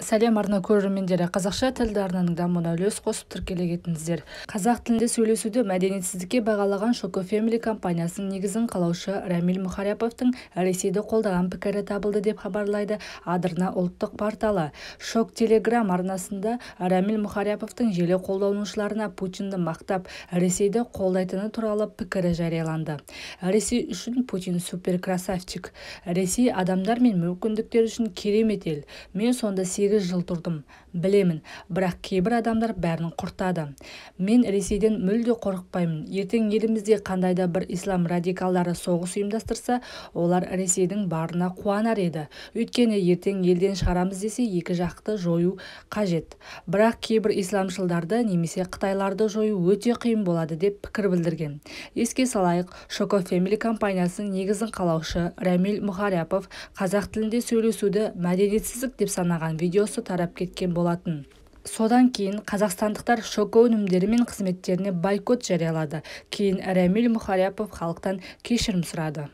Сәлем, арна көрермендері! Қазақша тілді арнаның дамуына үлес қосып, тіркеле кетіңіздер. Қазақ тілінде сөйлесуді мәдениетсіздікке бағалаған Shoko Family компаниясының негізін қалаушы Рамиль Мухоряповтың Ресейді қолдаған пікірі табылды деп хабарлайды Адырна ұлттық порталы. Шок Телеграм арнасында Рамиль Мухоряповтың желі қолданушыларына Путинді мақтап, Ресейді қолдайтыны туралы пікірі жарияланды. «Ресей үшін Путин супер красавчик. Ресей адамдар мен мүмкіндіктер үшін керемет ел. Мен сонда 8 жыл тұрдым, білемін. Бірақ кейбір адамдар бәрін құртады. Мен Ресейден мүлде қорықпаймын. Ертең елімізде қандай да бір ислам радикалдары соғыс ұйымдастырса, олар Ресейдің барына қуанар еді. Өйткені ертең елден шығарамыз десе, екі жақты жою қажет. Бірақ кейбір исламшылдарды немесе қытайларды жою өте қиын болады», – деп пікір білдірген. Еске салайық, Shoko Family компаниясының негізін қалаушы Рамиль Мухоряпов қазақ тілінде сөйлесуді мәдениетсіздік деп санаған видеосы тарап кеткен болатын. Содан кейін қазақстандықтар Шоко өнімдері мен қызметтеріне бойкот жариялады. Кейін Рамиль Мухоряпов халықтан кешірім сұрады.